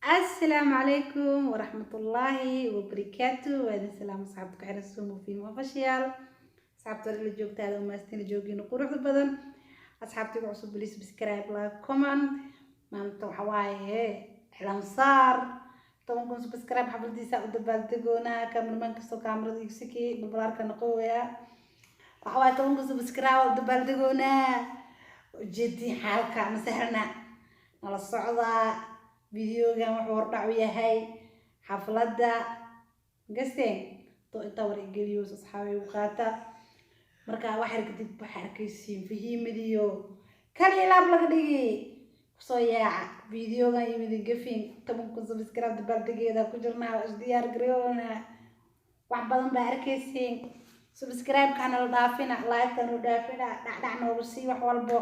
Asalaamu calaykum waraxmatullaahi wabarakaatu. Waa idin salaam, asxaabta ku xiran Sumo Film Official, asxaabta hore la joogta, aada umaastina joogiina quruxda badan. Asxaabta igu cusub, please subscribe, like, comment. Maanta waxa waaye iclaan saar 10,000 subscribe xafladiisa u dabaaldegoonaa. Cameraman kastoo kaamarada igsiki balbalaarka noqowaya, waxa waaye 10,000 subscribe u dabaaldegoonaa. Ujeedin xaalka ma sahlna, nala socdaa. Videogan wuxuu hordhac u yahay xafladda gasteen to intaa war igeliyo, asxaabay ugu qaata. Marka waxar kadib waxaa arkaysiin fahiimadiyo kaliya laab laga dhigi kusoo yaaca videogan iyo midin gafin. 10,000 subscribe dabaaldegeeda ku jirnaa, waa isdiyaar garoona, wax badan baa arkaysiin. Subscribe-kana la dhaafina, like-kana la dhaafina, dhacdhac noogu sii wax walbo.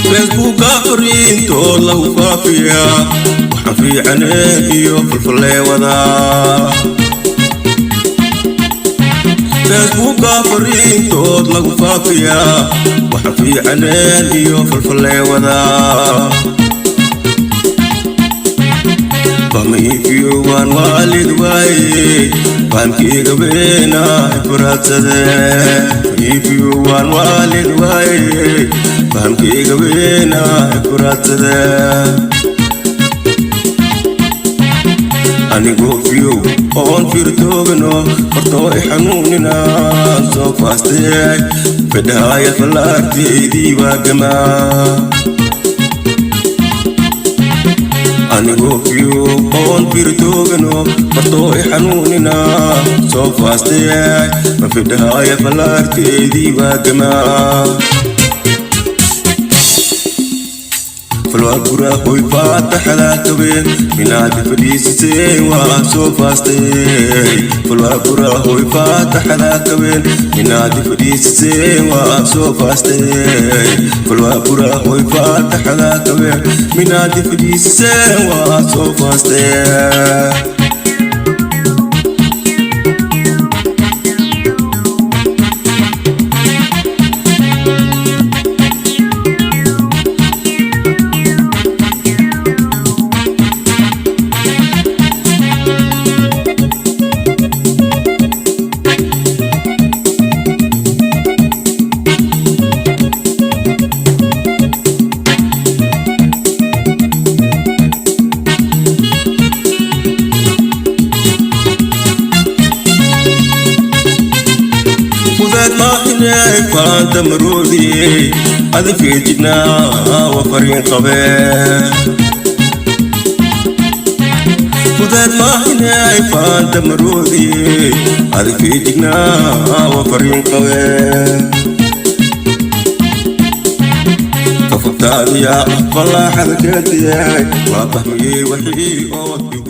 Facebooka fariintood lagu faafiyaa, waxaan fiicaneen iyo falfalleewada. Facebooka fariintood lagu faafiyaa, waxaan fiicaneen iyo falfalleewada. Fahmiifiyo waan waalid waaye, fahamkeyga beena ifuraadsade. Fahmiifiyo waan waalid waaye, fahamkeyga beena ifuraadsade. Anigoo fiyow oon firtoogano, fartoo i xanuunina soo faastay, fedhaaya fallaarteydii waa gamaa. Anigoo fiyow oon firtoogano, fartoo i xanuunina soo faastay, mafidhaaya fallaarteydii waa gamaa. Falwaagura hoy faataxada kabeen minaad fadhiisisee, waa soo faastay. Falwaagura hoy faataxada kabeen minaad fadhiisisee, waa soo faastay. Falwaagura hoy faataxada kabeen minaad fadhiisisee, waa soo faastay. Fudaad maahinay faanta maroodiyey, adi feejignaa wa fariin qabee. Fudaad maahinay faanta maroodiyey, adi feejignaa wa fariin qabee. Fafutaadiya falaaxada keentiyay, waa fahmiyey wixii ood.